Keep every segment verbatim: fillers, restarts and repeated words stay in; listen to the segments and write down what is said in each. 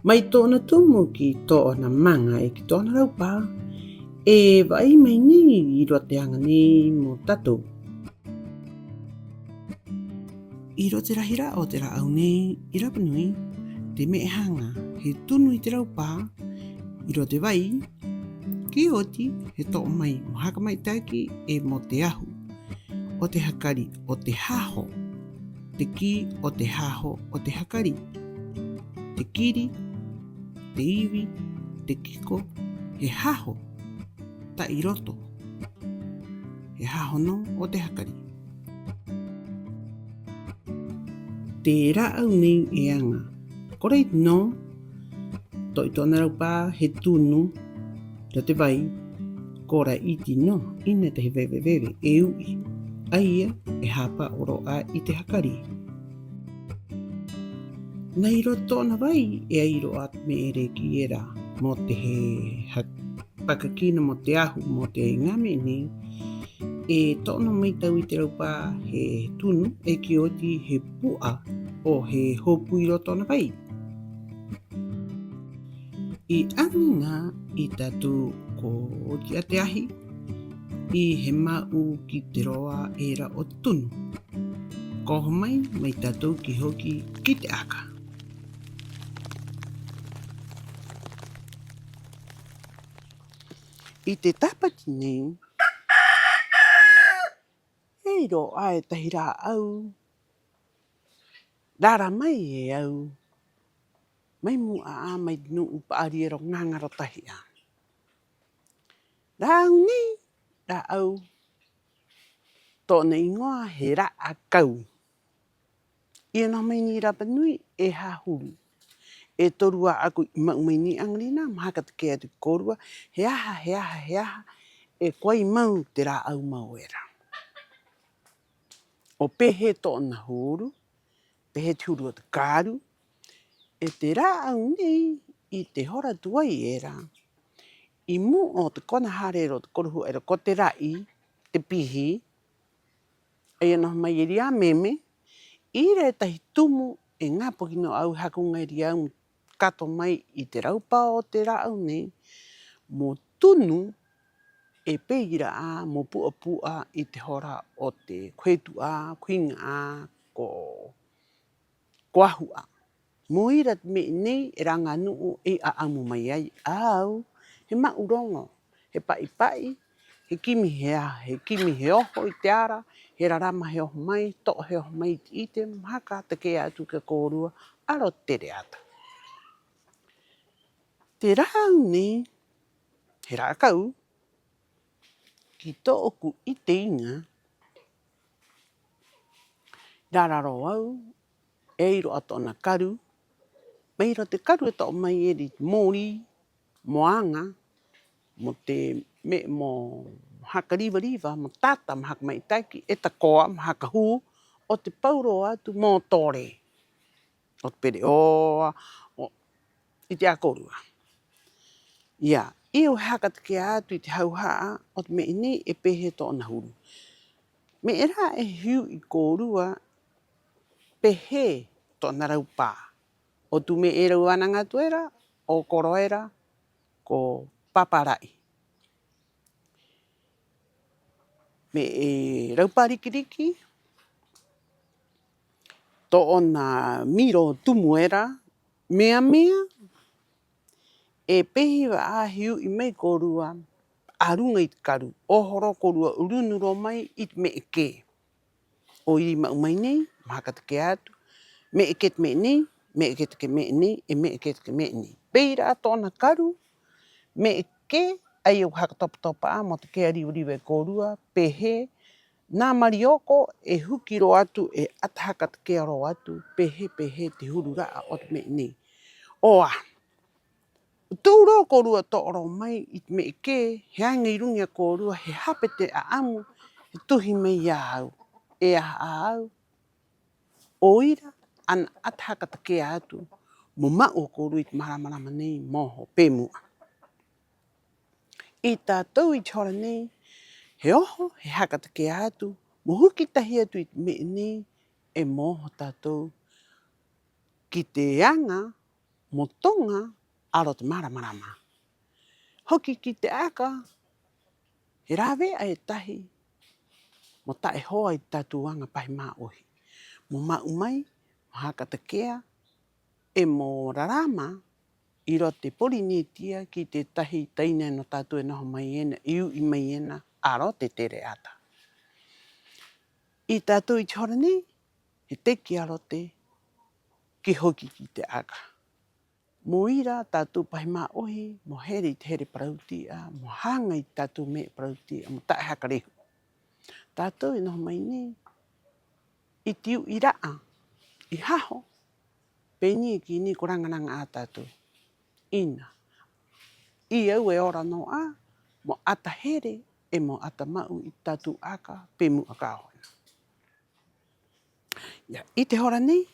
Mai tō'ona tumu ki tō'ona maŋa 'e ki tō'ona raupā, e va'ai mai nei 'i roto i te aŋa nei mo tātou. 'I roto i te rahi ra'a o te rā'au nei 'i Rapa Nui, te me'e haŋa he tunu i te raupā 'i roto i te vai, ki oti he to'o mai mo haka ma'itaki 'e mo te ahu o te hakari o te haho, te kī o te haho o te hakari, te kiri, te ivi, te kiko, he haho ta'i roto, he haho nō o te hakari. Te rā'au nei e aŋa, ko ra'iti nō, to'o i tō'ona raupā he tunu 'i roto i te vai, ko ra'iti nō, 'ina e tahi veve-veve e u'i, a ia e hāpa'o rō 'ā i te hakari. Nā, 'i roto tō'ona vai e ai rō 'ā te me'e era e kī era mo te he ha-, pakakina mo te ahu, mo te ŋā me'e nei, e to'o nō mai tāua i te raupā he tunu 'e ki oti he pu'a 'o he hopu 'i roto tō'ona vai. I 'aŋarinā i tātou ko oti 'ā te ahi, 'i he ma'u ki te roa era o te tunu. Ko oho mai, mai tātou ki hoki ki te aka. 'I te tāpati nei, e ai rō 'ā e tahi rā'au rara mai e au, mai mu'a 'ā, mai te nu'u pa'ari era o Ŋaŋaro Tahi 'ā. Rā'au nei, rā'au, tō'ona 'īŋoa he ra'akau. Ia noho mai nei 'i Rapa Nui e hā huru. E toru 'ā'aku i ma'u mai nei 'aŋarinā mo haka take'a atu ki a kōrua he aha, he aha, he aha, 'e ko ai mau te rā'au mau era. 'O pē hē tō'ona huru, pē hē te huru o te karu, 'e te rā'au nei 'i te hora tuai era, 'i mu'a o te kona hare era o te korohu'a era ko Te Ra'i, Te Pihi, a ia noho mai era i a Meme, 'i ira e tahi tumu e ŋā poki nō a au, haka uŋa era i a au mo kato mai i te raupā o te rā'au nei mo tunu, 'e pē ira 'ā mo pu'a-pu'a i te hora o te kuhetu 'ā, kuhiŋa 'ā, ko, ko ahu 'ā. Mo ira te me'e nei era ŋā nu'u e 'a'amu mai ai, a au he ma'u roŋo, he pa'i-pa'i, he kimi he a-, he kimi he oho i te ara, he rarama he oho mai, to'o he oho mai i te 'ite, mo haka take'a atu ki a kōrua a roto i te re'ata. Te rā'au nei he ra'akau, ki tō'oku 'ite iŋa, rara rō au, e ai rō 'ā tō'ona karu, mai roto te karu e to'o mai era i te mōrī, mo aŋa, mo te me'e mo haka riva-riva, mo tata, mo haka ma'itaki, 'e tako'a, mo haka hū, 'o te pau rō atu mo tore. 'O te pere'oa, 'o, 'ite 'ā kōrua. Ia, 'ī au he haka take'a atu i te hauha'a o te me'e nei 'e pē hē tō'ona huru. Me'e ra'e he u'i kōrua pē hē tō'ona raupā. 'O tū me'e era au ana aŋa atu era, 'o koro era ko Papa Ra'i. Me'e raupā riki-riki, tō'ona miro tumu era, mea-mea, 'e pē ira 'ā he u'i mai kōrua a ruŋa i te karu, oho rō kōrua, runu rō mai i te me'e kē. 'O ira i ma'u mai nei, mo haka take'a atu, me'e kē te me'e nei, me'e kē te me'e nei, 'e me'e kē te me'e nei. Pē ira 'ā tō'ona karu, me'e kē, a ia ko haka topa-topa 'ā mo take'a riva-riva e kōrua pē hē nā marioko e huki rō atu, e 'ata haka take'a rō atu pē hē, pē hē te huru ra'a o te me'e nei. 'O a, tu'u rō kōrua to'o rō mai i te me'e kē, he aŋa 'i ruŋa i a kōrua, he hape te 'a'amu, he tuhi mai i a au, e aha 'ā a au, 'o ira ana 'ata haka take'a atu mo ma'u o kōrua i te mārama-rama nei mo oho pe mu'a. 'I tātou 'i te hora nei, he oho, he haka take'a atu mo huki tahi atu i te me'e nei, 'e mo oho tātou ki te aŋa mo toŋa a roto te māramarama. Hoki ki te aka, he rāve'a e tahi mo ta'e hoa i te tātou aŋa pa he mā'ohi, mo ma'u mai, mo haka take'a, 'e mo rarama 'i roto te Porinetia ki tētahi taina ena o tātou e noho mai ena, e u'i mai ena a roto te tere'ata. I tātou i te hora nei, he teki a roto te, ki hoki ki te aka. Mo ira tātou pa he mā'ohi, mo here i te here parauti'a, mo haŋa i te tātou me'e parauti'a, mo ta'e haka rehu. Tātou e noho mai nei i te u'i ra'a, i haho, pē nei e kī nei ko raŋa-raŋa 'ā tātou. 'Ina, 'ī a au e ora nō 'ā mo 'ata here 'e mo 'ata ma'u i te tātou aka pe mu'a ka oho ena. Ia, 'i te hora nei,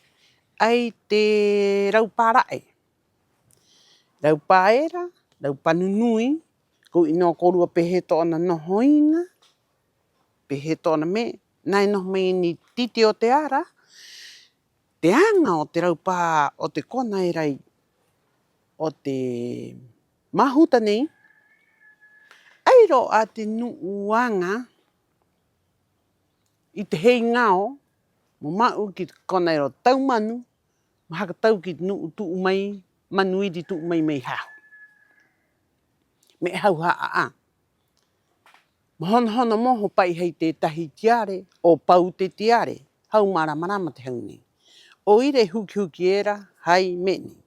'ai te raupā ra'e. Raupā era, raupā nu-nui, ko u'i nō kōrua pē hē tō'ona noho iŋa, pē hē tō'ona me'e, nā e noho mai ena i te titi o te ara, te aŋa o te raupā o te kona era 'i, o te māhuta nei, 'ai rō 'ā te nu'u aŋa i te hei ŋao, mo ma'u ki te kona era o te tau manu, mo haka tau ki te nu'u tu'u mai, manu iri tu'u mai mai haho. Me'e hauha'a 'ā. Mo hono-hono mo oho pa'i hai tētahi tiare, 'o pau te tiare, hau māramarama te hau nei. 'O ira e huki-huki era hai me'e nei.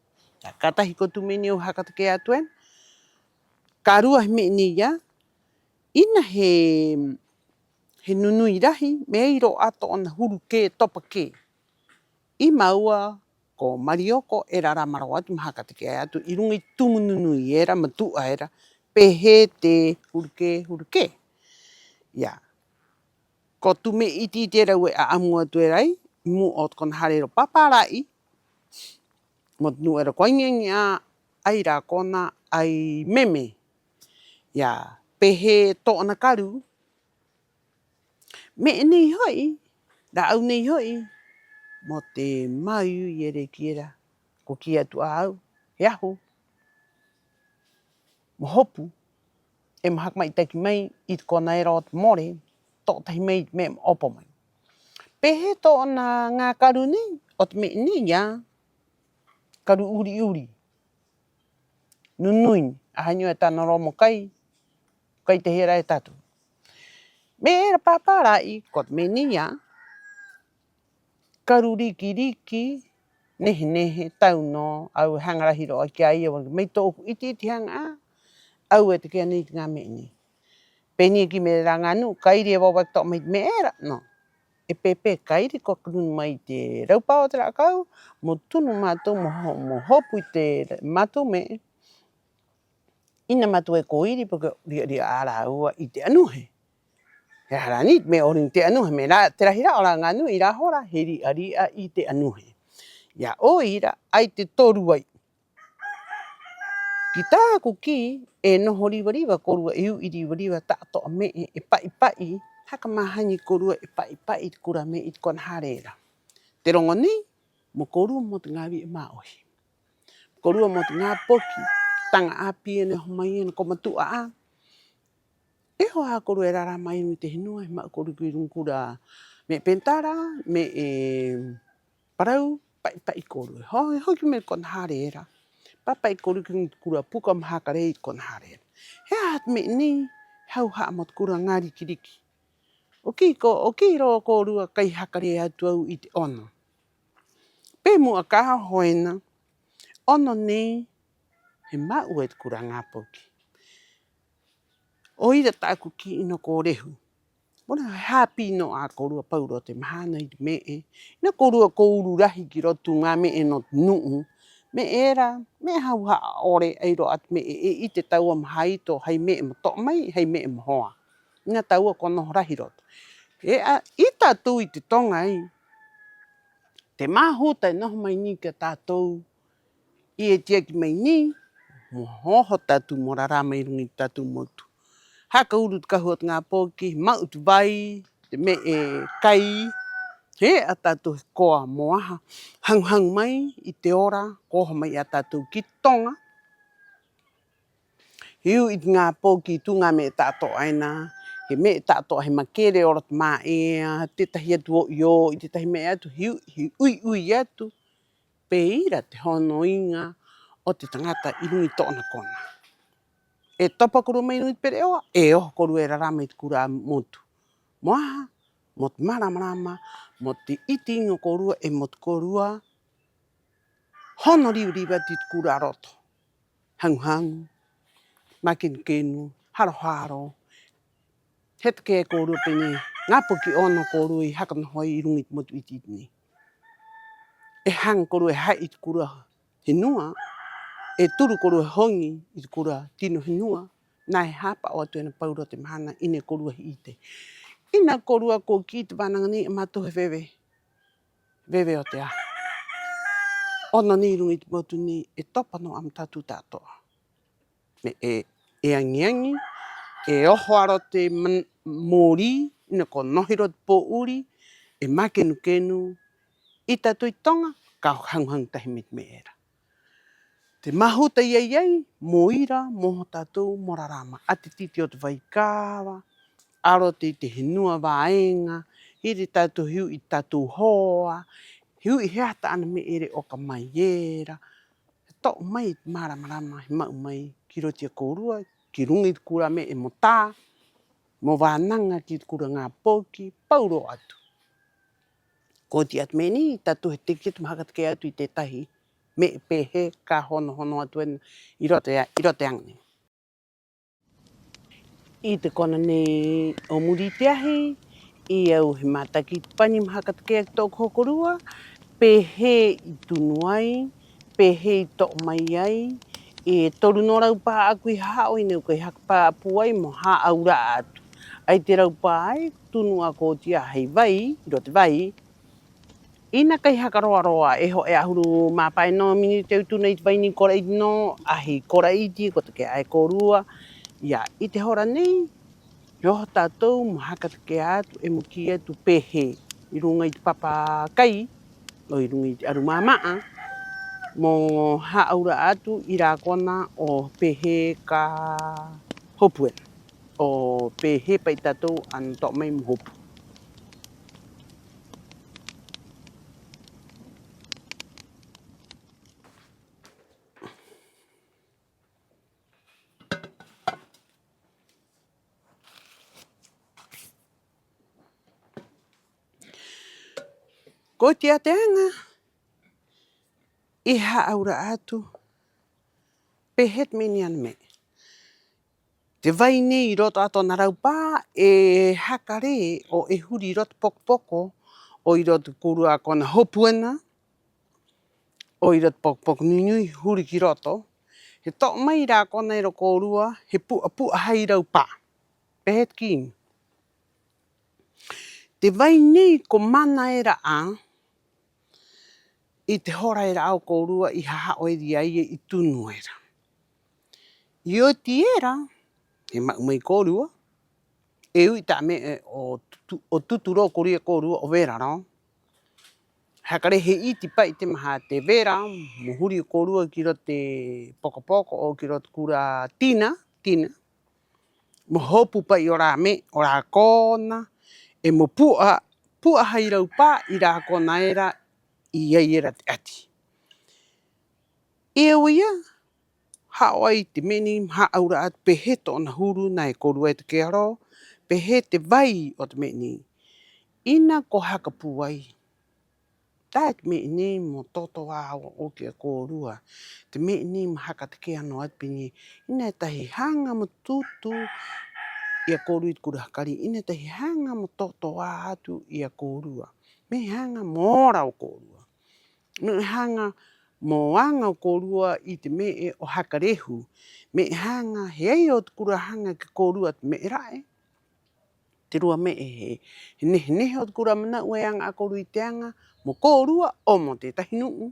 Ia, ka tahi ko tū me'e nei au haka take'a atu ena. Ka rua he me'e nei ia, 'ina he, he nu-nui rahi, me'e ai rō 'ā tō'ona huru kē, topa kē. 'I māua ko Marioko e rarama rō atu mo haka take'a atu 'i ruŋa i te tumu nu-nui era, matu'a era, pē hē te huru kē, huru kē. Ia. Ko tū me'e 'iti-'iti era au e 'a'amu atu era ai, 'i mu'a o te kona hare era o Pāpā Ra'i, mo te nu'u era ko Aŋi-aŋi 'ā, 'ai rā kona, 'ai meme. Ia, pē hē tō'ona karu, me'e nei ho'i, rā'au nei ho'i, mo te māui-ui era e kī era, ko kī atu 'ā a au, he ahu mo hopu, 'e mo haka ma'itaki mai i te kona era o te more, to'o tahi mai i te me'e mo 'opo mai. Pē hē tō'ona ŋā karu nei, o te me'e nei ia, karu 'uri-'uri. Nu-nui, 'ahani 'ō e tano rō mo kai, kai tahi era e tātou. Me'e era Pāpā Ra'i, ko te me'e nei ia, karu riki-riki, nehe-nehe, tau nō, au e haŋa rahi rō 'ā ki a ia, mai tō'oku 'iti-'iti haŋa 'ā, au e take'a nei te ŋā me'e nei. Pē nei e kī mai rā ŋā nu'u, ka iri e vava ki to'o mai te me'e era, nō. E pēpē, ka iri ko ka runu mai i te raupā o te rākau, mo tunu mātou, mo ho-, mo hopu i te mātou me'e, 'ina mātou e ko iri, porque ri'a-ri'a 'ā rāua i te 'anuhe. He aha rā nei te me'e o ruŋa i te 'anuhe, me'e rā, te rahi rā o rā ŋā nu'u 'i rā hora, he ri'a-ri'a i te 'anuhe. Ia, 'o ira, 'ai te toru ai. Ki tā'aku kī, e noho riva-riva kōrua, e u'i riva-riva ta'ato'a me'e, e pa'i-pa'i, haka māhani kōrua e pa'i-pa'i te kura me'e i te kona hare era. Te roŋo nei, mo kōrua mo te ŋā vi'e mā'ohi. Kōrua mo te ŋā poki, taŋa 'āpī ena e oho mai ena ko matu'a 'ā. E oho 'ā kōrua e rarama mai ruŋa i te henua, he ma'u kōrua ki ruŋa i te kura me'e pentara, me'e parau, pa'i-pa'i kōrua. He ho-, he hoki mai te kona hare era, pāpa'i kōrua ki ruŋa i te kura puka mo haka rē i te kona hare era. He aha te me'e nei, he hauha'a mo te kura ŋā riki-riki. 'O kī ko, 'o kī rō kōrua kai haka rē atu a au i te 'ono. Pe mu'a ka oho ena, 'ono nei he ma'u e te kura ŋā poki. 'O ira tā'aku kī, 'ina ko rehu. Mo rehu, he hāpī nō 'ā kōrua paurō te mahana i te me'e. 'Ina kōrua ko uru rahi ki roto i tū ŋā me'e nō te nu'u. Me'e era, me'e hauha'a 'ore, ai rō 'ā te me'e e 'ite tāua mo hāito hai me'e mo to'o mai, hai me'e mo hoa. 'Ina tāua ko noho rahi roto. 'E a, i tātou i te toŋa ai, te māhuta e noho mai nei ki a tātou, i e tiaki mai nei, mo oho tātou mo rarama mai ruŋa i te tātou motu. Haka uru te kahu o te ŋā poki, ma'u te vai, te me'e kai, He e'a tātou he koa mo aha, haŋu-haŋu mai i te ora ko oho mai i a tātou ki Toŋa. He u'i i te ŋā poki i tū ŋā me'e ta'ato'a ena, he me'e ta'ato'a, he makere o roto mā'ea, tētahi atu o'io'i, tētahi me'e atu, he u'i, he 'ui-'ui atu. Pē ira te hono iŋa o te taŋata 'i ruŋa i tō'ona kona. E topa kōrua mai 'i ruŋa i te pere'oa, e oho kōrua e rarama i te kōrua motu. Mo aha? Mo te māramarama, mo te 'ite iŋa o kōrua, 'e mo te kōrua hono riva-riva atu i te kōrua roto. Haŋu-haŋu, mākenu-kenu, haro-haro. He take'a e kōrua pē nei: ŋā poki 'ono kōrua i haka noho ai 'i ruŋa i te motu 'iti-'iti nei. E haŋa kōrua e ha'i i te kōrua henua, e turu kōrua he hoŋi i te kōrua tino henua, nā e hāpa'o atu ena paurō te mahana, 'ina e kōrua he 'ite. 'Ina kōrua ko kī: te vānaŋa nei a mātou he veve, veve o te aha. 'Ono nei 'i ruŋa i te motu nei e topa nō 'ā mo tātou ta'ato'a. Me'e e, e aŋi-aŋi, e oho a roto te man-, mōrī, 'ina ko noho i roto te pō'uri, e mākenu-kenu, i tātou 'i Toŋa, ka haŋu-haŋu tahi mai te me'e era. Te mahuta i ai ai, mo ira, mo oho tātou mo rarama. A te titi o te vaikava, a roto i te henua vāeŋa, he iri tātou he u'i i te tātou hoa, he u'i he aha tā'ana me'e era e 'oka mai era. He to'o mai te māramarama, he ma'u mai ki roto i a kōrua, ki ruŋa i te kōrua me'e mo tā, mo vānaŋa ki te kōrua ŋā poki, paurō atu. Ko oti 'ā te me'e nei, tātou he teke atu mo haka take'a atu i tētahi me'e pē hē ka hono-hono atu ena 'i roto i a, 'i roto i te aŋa nei. 'I te kona nei o muri i te ahi, i a au he mātaki i te pani mo haka take'a ki tō'oku hokorua pē hē i tunu ai, pē hē i to'o mai ai. E toru nō raupā 'ā'aku i haha'o, 'ina a au kai haka pāpū ai mo hā'aura'a atu. 'Ai te raupā ai, tunu 'ā ko oti 'ā hai vai, 'i roto te vai, 'ina kai haka roa-roa, e ho'e 'ahuru mā pae nō miniti a au i tunu ai i te vai nei, kora 'iti nō, ahi kora 'iti, ko take'a e kōrua. Ia, 'i te hora nei, he oho tātou mo haka take'a atu 'e mo kī atu pē hē 'i ruŋa i te papa kai, 'o 'i ruŋa i te 'aru māma'a, mo hā'aura'a atu i rā kona o pē hē ka hopu ena, 'o pē hē pa'i tātou ana to'o mai mo hopu. Ko oti 'ā te aŋa i hā'aura'a atu pē hē te me'e nei ana me'e. Te vai nei 'i roto 'ā tō'ona raupā e haka rē 'o e huri 'i roto te poko-poko, 'o 'i roto te kōrua kona hopu ena, 'o 'i roto te poko-poko nui-nui huri ki roto, he to'o mai i rā kona era o kōrua, he pu'a-pu'a hai raupā. Pē hē te kī iŋa. Te vai nei ko mana era 'ā i te hora era 'ā o kōrua i haha'o era i a ia i tunu era. I oti era, he ma'u mai kōrua, e u'i ta'a me'e 'o tutu, 'o tutu rō kōrua i a kōrua, 'o vera rō. Haka rē he 'iti pa'i te maha te vera mo huri o kōrua ki roto te poko-poko 'o ki roto te kōrua tina, tina. Mo hopu pa'i o rā me'e, o rā kona, 'e mo pu'a, pu'a hai raupā i rā kona era i ai era te 'ati. 'E a au ia, ha'o ai te me'e nei mo hā'aura'a atu pē hē tō'ona huru, nā e kōrua e take'a rō, pē hē te vai o te me'e nei. 'Ina ko haka pūai. Ta'e te me'e nei mo tōtōā 'ō ki a kōrua. Te me'e nei mo haka take'a nō atu pē nei ē: 'ina e tahi haŋa mo tutu i a kōrua i te kōrua hakari, 'ina e tahi haŋa mo tōtōā atu i a kōrua. Me'e haŋa mo ora o kōrua. Me'e haŋa mo aŋa o kōrua i te me'e o haka rehu. Me'e haŋa he ai o te kōrua haŋa ki a kōrua te me'e ra'e. Te rua me'e he, he nehe-nehe o te kōrua mana'u e aŋa a kōrua i te aŋa mo kōrua 'o mo tētahi nu'u.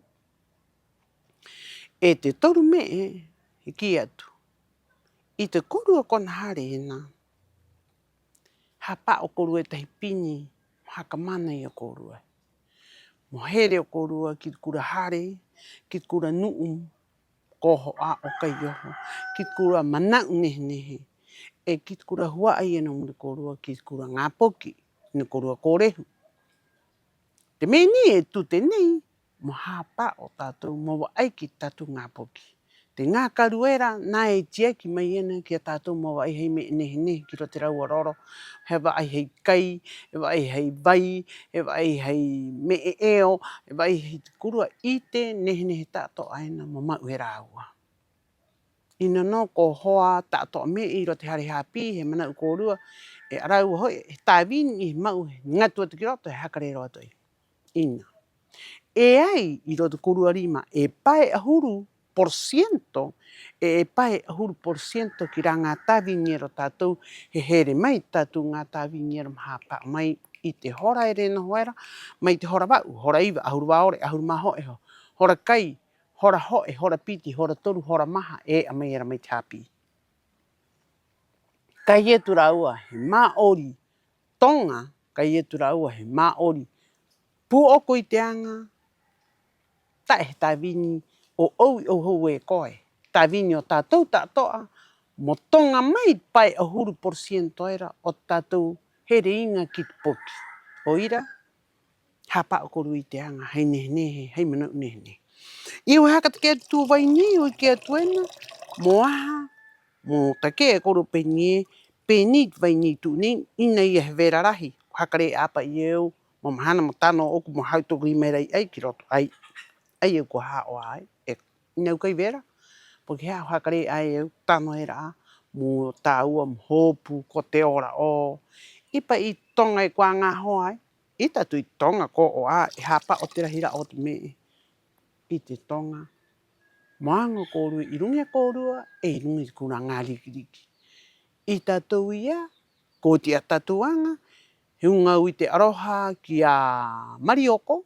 'E te toru me'e, he kī atu: 'i te kōrua kona hare ena, hāpa'o kōrua e tahi pini mo haka mana i a kōrua. mo here o kōrua ki te kura hare, ki te kura nu'u ko oho 'ā 'o kai oho, ki te kura mana'u nehe-nehe, 'e ki te kura hua'ai ena o muri kōrua ki te kura ŋā poki, ena kōrua ko rehu. Te me'e nei e tute nei, mo hāpa'o tātou mo va'ai ki te tātou ŋā poki. Te ŋā karu era, nā e tiaki mai ena ki a tātou mo va'ai hai me'e nehe-nehe ki roto i te rāua roro, he va'ai hai kai, he va'ai hai vai, he va'ai hai me'e 'eo, he va'ai hai te kōrua 'ite nehe-nehe ta'ato'a ena mo ma'u e rāua. 'Ina nō ko hoa ta'ato'a me'e 'i roto i te hare hāpī, he mana'u kōrua, 'e a rāua ho'i, he tāvini, he ma'u, he ŋatu atu ki roto, he haka rē rō atu ai. 'Ina. E ai 'i roto kōrua rima e pae 'ahuru por ciento, 'e e pae 'ahuru por ciento ki rā ŋā tāvini era o tātou, he here mai te tātou ŋā tāvini era mo hāpa'o mai i te hora era e noho era, mai te hora va'u, hora iva, 'ahuru va'ore, 'ahuru mā ho'e, hora kai, hora ho'e, hora piti, hora toru, hora maha, e e'a mai era mai te hāpī. Kai atu rāua he ma'ori toŋa, kai atu rāua he ma'ori pū'oko i te aŋa, ta'e he tāvini o au i 'auhau e koe. Tāvini o tātou ta'ato'a mo toŋa mai te pae 'ahuru por ciento era o te tātou here iŋa ki te poki. 'O ira, hāpa'o kōrua i te aŋa hai nehe-nehe, hai mana'u nehe-nehe. 'Ī, au e haka take'a atu tū vai nei, au e kī atu ena, ¿mo aha? Mo take'a e kōrua pē nei ē: pē nei te vai nei tu'u nei, 'ina ia he vera rahi. Ko haka rē 'ā pa'i e au mo mahana, mo tano ō'oku, mo ha'u tō'oku rima era 'ai ki roto, 'ai, 'ai au ko hā'o'a ai, 'e 'ina au kai vera, porque he aha au haka rē 'ā e au, tano era 'ā mo tāua, mo hopu, ko te ora 'ō. 'Ī pa'i te toŋa e kuā ŋā hoa ai, 'ī tātou i te toŋa ko o'o 'ā, e hāpa'o te rahi ra'a o te me'e i te toŋa mo aŋa o kōrua 'i ruŋa i a kōrua 'e 'i ruŋa i te kōrua ŋā riki-riki. 'Ī tātou ia, ko oti 'ā tātou aŋa. He uŋa au i te 'aroha ki a Marioko,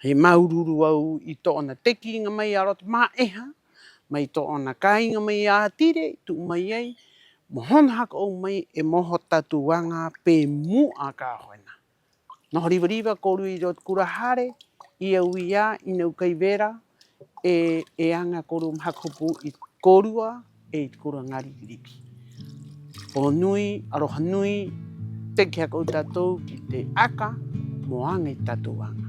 he māuru-uru au i tō'ona teki iŋa mai a roto mā'eha, mai tō'ona kāiŋa mai a Tire i tu'u mai ai, mo hono haka 'ou mai 'e mo oho tātou aŋa pe mu'a ka oho ena. Noho riva-riva kōrua 'i roto te kura hare, 'ī au ia, 'ina au kai vera, 'e, e aŋa kōrua mo haka hopu i a kōrua 'e i te kōrua ŋā riki-riki. 'Ō nui, 'aroha nui, teki haka 'ou tātou ki te aka mo aŋa i te tātou aŋa.